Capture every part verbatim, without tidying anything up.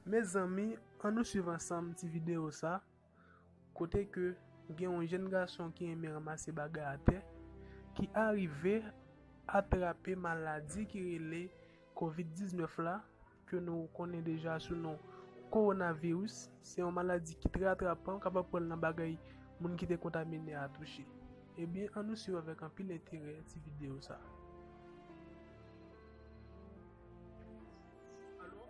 Mezanmi, ann nou swiv ansanm ti videyo sa, kote ke gen yon jèn gason ki renmen ranmase bagay atè, ki arive atrape maladi ki rele kovid diznèf la, ke nou konnen deja sou non kowonaviris. Se yon maladi ki trè atrapan, w kapab pran l nan bagay moun ki te kontamine a touche. Ebyen, ann nou swiv avèk anpil enterè ti videyo sa. Alo?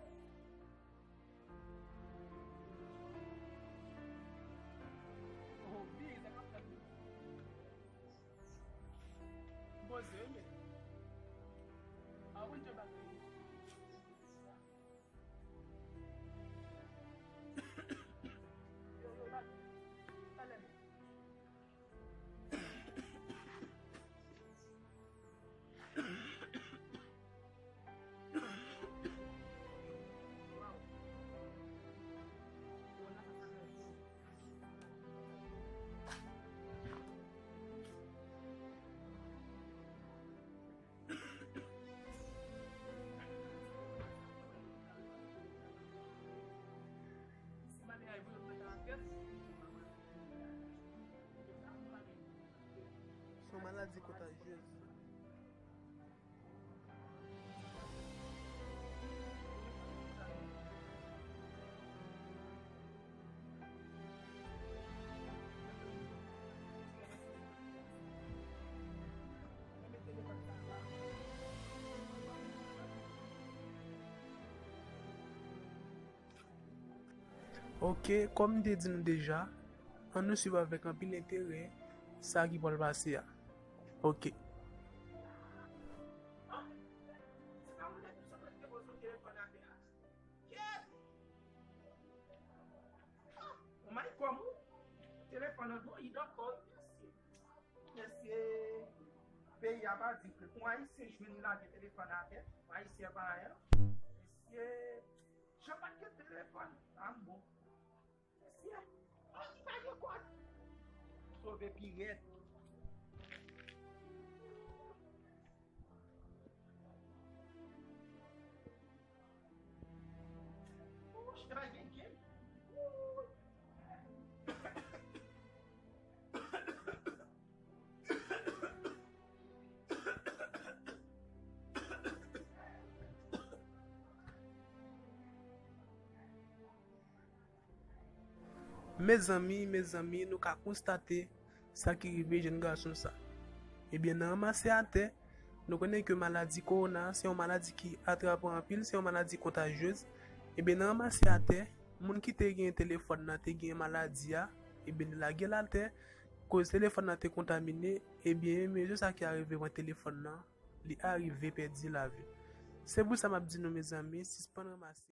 Oh, wi, sa k ap fèt. Poze, men. A, wi, je bati. Yo, yo, bati. Talè. Se yon maladi kontajyez. Ok, kòm m te di nou deja, ann nou swiv avèk anpil enterè sa ki pral pase a. Ok. Ou may kòm ou, telefòn nan do, i dakò, mesye. Mesye, peyi a pa di vre. Pou Ayisyen jwenn lage telefòn atè, Ayisyen pa anyen. Mesye, jan pa t gen telefòn, a m bon. Mesye, oh, li pa gen kòd. Sove pi rèd. Wouch, pa gen game. Mezanmi, mezanmi, nou ka konstate sa ki rive jèn gason sa. Ebyen, nan ranmase atè, nou konnen ke maladi kowona se yon maladi ki atrapan anpil, se yon maladi kontajyez. Ebyen, nan ranmase atè, moun ki te gen telefòn nan te gen maladi a, ebyen, li lage l atè, koz telefòn nan te kontamine, ebyen, mezye sa ki arive pran telefòn nan, li arive pèdi lavi l. Se pou sa m ap di nou, mezanmi, sispann ranmase.